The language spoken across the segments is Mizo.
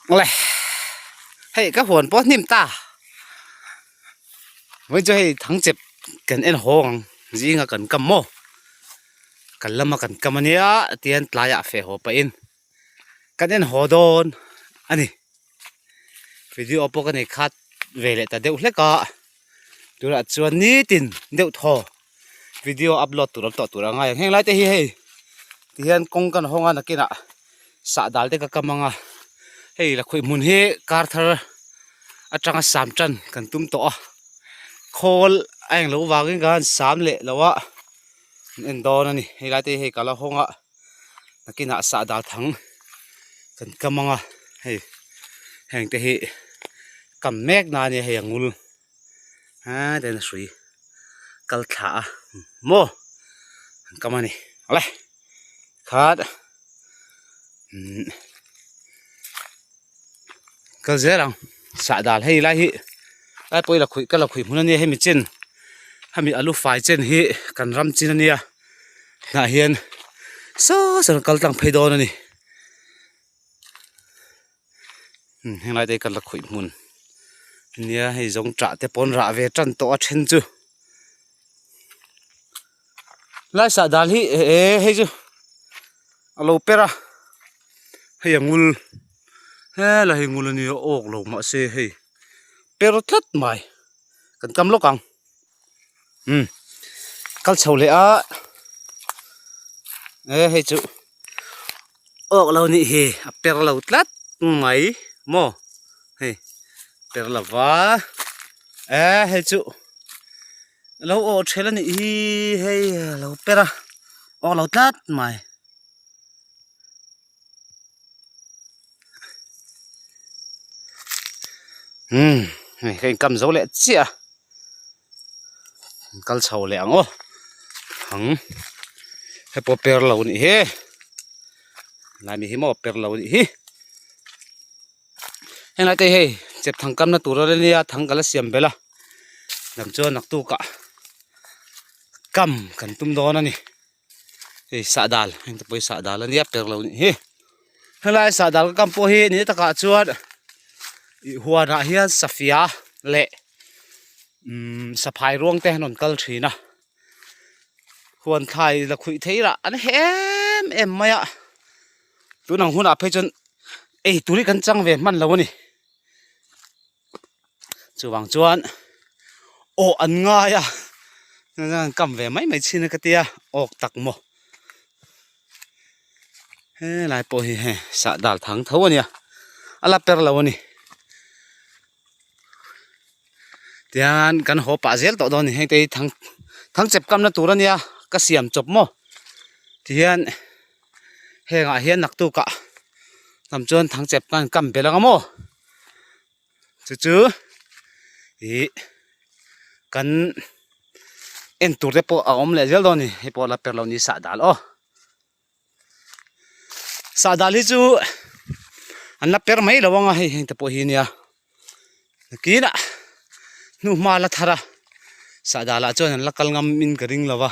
Le hei ka huan pawh hnim ta vawiin chu hei thangchep kan en haw ang zinga kan kam maw kan lama kan kam ania tihian tlaiah feh haw pahin kan en haw dawn a ni video pawh ka nei khat ve leh ta deuh hlek a tunah chuan nitin deuh thaw video upload tur awm tawh tur a ngai ang heng lai te hi hei tihian kawng kan hawng a nakinah sah dal te ka kam ang a hei lakhuih hmun hi kar thar atanga sam tan kan tum tawh a khawl a englo vangin khan sam leh lo a an en dawn a ni hei lai te hi hei ka la hawng a nakinah sah dal thang kan kam ang a hei heng te hi kam mek na a nia hei a ngul. Aa den a hrui kal thla a maw an kam a ni awle khat umm kal zel ang sah dal hei lai hi lai pawh i la khuih ka la khuih hmun a nia hemi chin hemi alu fai chen hi kan ram chin a nia hnah hian saw sawn kal tlang phei dawn a ni. Heng lai te hi ka la khawih hmun nia hei zawng ṭah te pawh an rah ve ṭan tawh a then chu lai sah dal hi eh hei chu a lo per a hei a ngul helai hi ngul a nia awk lo mahse hei per tlat mai kan kam lawk ang umm kal chho leh a eh hei chu. Awk lo nih hi a per lo tlat mai maw hei per lo va eh hei chu lo awh ṭhel a nih hi hei a lo per a awk lo tlat mai. Umm hei ka inkam zo leh chiah a kal chho leh ang aw ang hei pawh per lo nih hi lai mi hi maw per lo nih hi henglai te hi hei chep thang kamna tur a nia thang ka la siam belh a lam chuan naktuk ah kam kan tum dawn a ni hei sah dal heng te pawh hi sah dal a nia per lo nih hi helai sah dal ka kam pawh hi ni takah chuan ih huanah hian safia leh umm saphai ruang te an rawn kal thin a huan thlai la khuih theih lah an he em em mai a tun ang hunah phei chuan ei tur hi kan chang ve hman lo a ni. Chuvang chuan aw an ngai a kam ve mai mai chin a ka tia awk tak maw helai pawh hi hei sah dal thang tho a nia a la per lo a ni tihian kan haw pah zel tawh dawn a ni heng te hi thang thang chep kamna tur a nia ka siam chawp maw tihian hengah hian naktuk ah lam chuan thang chep khan kam belh ang a maw. Chu chu ih kan en tur te pawh a awm leh zel dawn a ni hei pawh la per lo ni sah dal aw sah dal hi chu an la per mai lo ang a hei heng te pawh hi nia nakinah hnuhma la thar a sah dal ah chuan an la kal ngam in ka ring lo va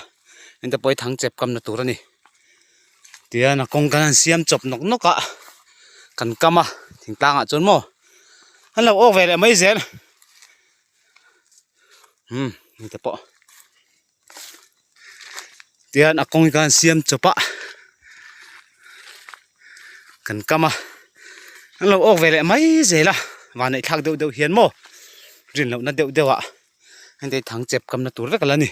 heng te pawh hi thang chep kamna tur a ni. Tihian a kawng kan han siam chawp nawk nawk a kan kam a thingtlang ah chuan maw an lo awk ve leh mai zel umm heng te pawh tihian a kawng hi kan han siam chawp a kan kam a an lo awk ve leh mai zel a vanneih thlak deuh deuh hian maw rin lohna deuh deuh ah heng te hi thang chep kamna tur vek a la ni.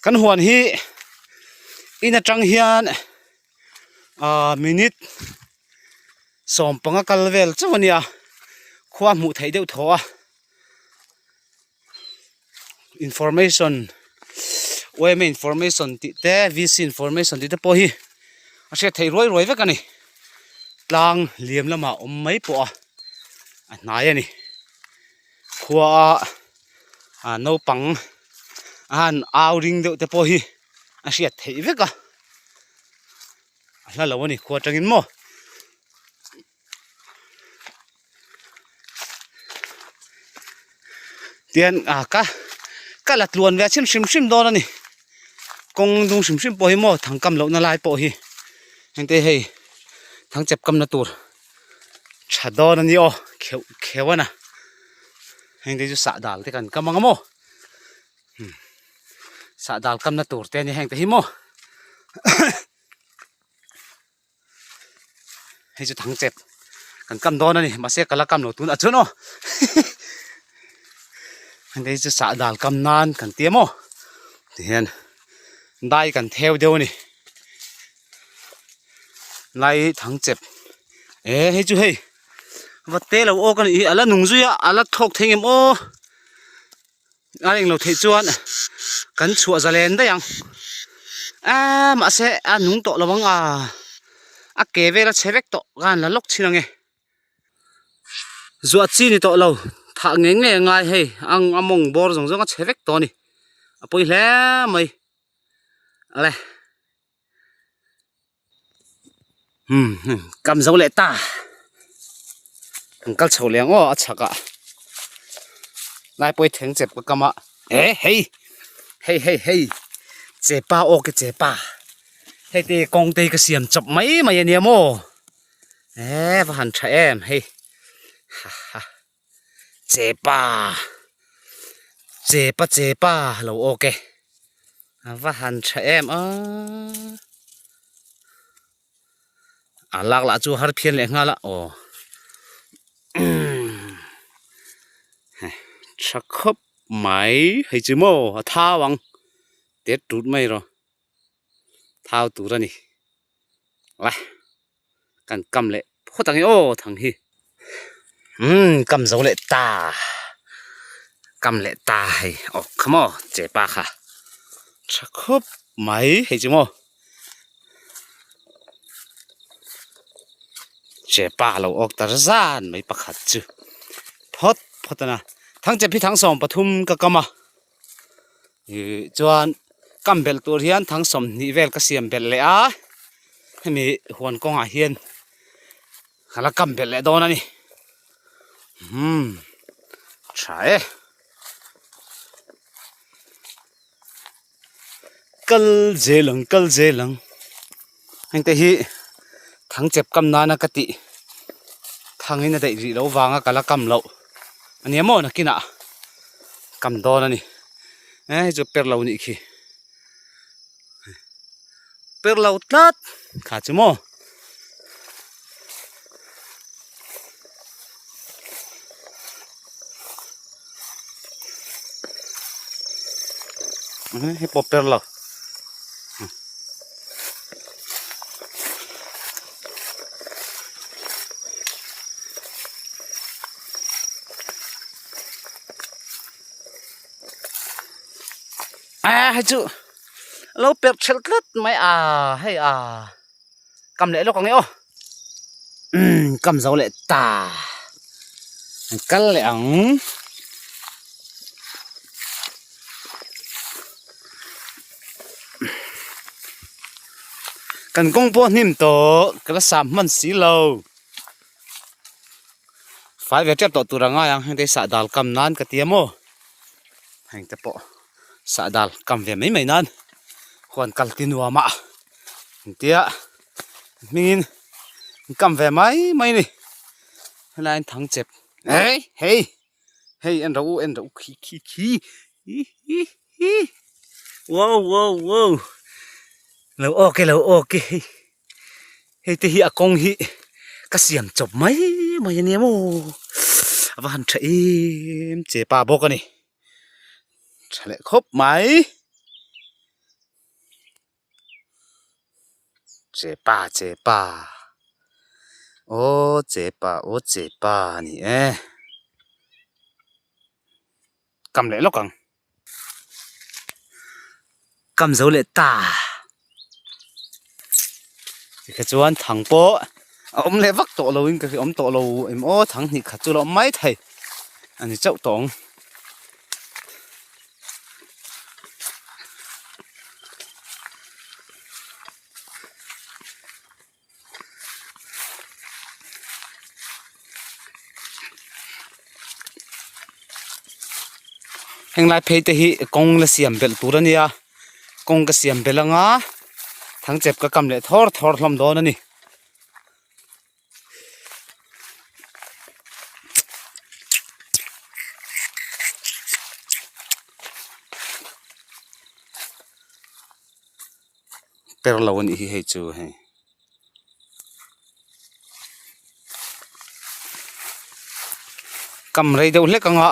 Kan huan hi in atang hian ahh minute 15 kal vel chauh a nia khua hmuh theih deuh thaw a information yma information tih te vc information tih te pawh hi a hriat theih ruai ruai vek a ni tlang liam lamah awm mai pawh a a hnai a ni. Khua a naupang a han au ring deuh te pawh hi a hriat theih vek a a hla lo a ni khua atangin maw tian a ka ka la tluan ve chim hrim hrim dawn a ni kawng dung hrim hrim pawh hi maw thangkam lohna lai pawh hi. Hengte hei thangchep kamna tur tha dawn a ni aw kheuh kheuh a na hengte chu sah dal te kan kam ang a maw sah dal kamna tur te a ni hengte hi maw hei chu thangchep kan kam dawn a ni mahse ka la kam lo tun ah chuan aw hengte hi chu sah dal kam nan kan ti a maw tihian dai kan theu deuh a ni. Lai thang chep eh hei chu hei va te lo awk a nih hi a la nung zui a a la thawk thei ngem aw a englo theih chuan kan chhuah zalen daih ang eee mahse a nung tawh lo ang a a ke vel a chhe vek tawh khan la lawk thin ang e zuah chi ni tawh lo thah ngei ngei a ngai hei ang a mawng bawr zawng zawng a chhe vek tawh a ni a pawi hle mai ale. Umm kam zo leh ta an kal chho leh ang aw a chhak ah lai pawh hi thleng chep ka kam a eh hei hei hei hei chepa aw ke chepa hei te kawng te hi ka siam chawp mai mai ania maw eh va han tha em hei ha ha chepa chepa chepa lo awk e a va han tha em a a lak lah chu har phian leh nghal a aw tha khawp mai hei chu maw a thau ang tet tut mai rawh thau tur a ni a kan kam leh phawt ang e aw thang hi umm kam zo leh ta kam leh ta hei aw kha maw che pa kha tha khawp mai hei chu maw che pa lo awk ta zan mai pakhat chu phawt phawt a na thangchep hi 33 ka kam a. Ih chuan kam belh tur hian thang 20 vel ka siam belh leh a hemi huan kawngah hian ka la kam belh leh dawn a ni umm tha e kal zel ang kal zel ang hengte hi thang chep kam nana ka tih thangin a daih rih loh vanga ka la kam loh a nia maw nakinah kam dawn a ni eh hei chu per lo nih khi per lo tlat kha chu maw. Hei pawh per lo. A hei chu lo per thelh tlat mai a hei a kam leh lawk ang e aw umm kam zo leh ta an kal leh ang. Kan kawng pawh hnim tawh ka la sam hman si lo fai ve tep tawh tur a ngai ang heng te hi sah dal kam nan ka ti a maw heng te pawh sah dal kam ve mai mai nan huan kal ti nuam a engtia hmingin an kam ve mai mai a ni helai an thang chep eh hei hei en rawh u en rawh u khi khi khi hi hi hi wow wow wow lo awk e lo awk e hei hei te hi a kawng hi ka siam chawp mai mai ania maw a va han tha em che pa bawk a ni tha leh khawp mai. Chepa chepa aw chepa aw chepa a ni e kam leh lawk ang kam zo leh ta tikha chuan thang pawh a awm leh vak tawh lo in ka awm tawh lo em aw thang hnih khat chu la awm mai thei a ni chauh tawh ang. Heng lai phei te hi kawng la siam belh tur a nia kawng ka siam belh anga. Thangchep ka kam leh thawr thawr hlawm dawn a ni. Per lo a nih hi hei chu hei. Kam rei deuh hlek anga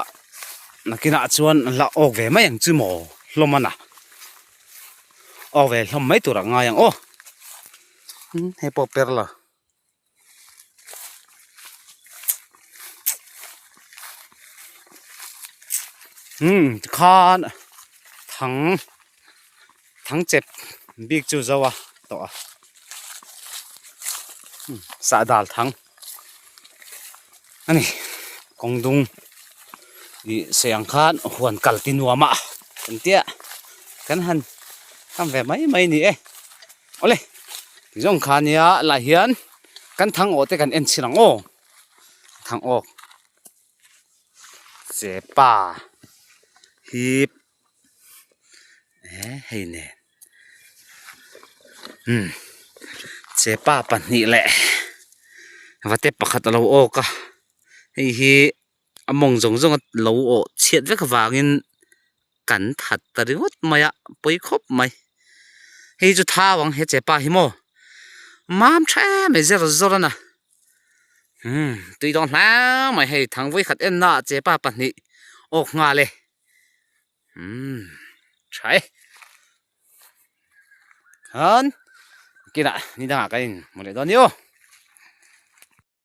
nakinah chuan la awk ve mai ang chu maw hlawm a na awk ve hlawm mai tur a ngai ang aw hei pawh per la. Umm tikhan thang thang chep bik chu zo a tawh a sah dal thang a ni kawng dung ih sei ang khan huan kal ti nuam a kan tia kan han kam ve mai mai a ni e. Awle tizawng kha nia lah hian kan thang awh te kan en chhin ang aw thang awk che pa hi eh hei nen umm che pa pahnih leh vate pakhat a lo awk a hei hi a mawng zawng zawng a lo awh chhiat vek avangin kan that ta ringawt mai a pawi khawp mai hei chu thau ang he chepa hi maw mam tha em mai zer zawr a na umm tui dawn hle mai hei thangvui khat en na ah chepa pahnih awk nghal e umm tha e khan kinah ni dangah kan in hmu leh dawn ni aw.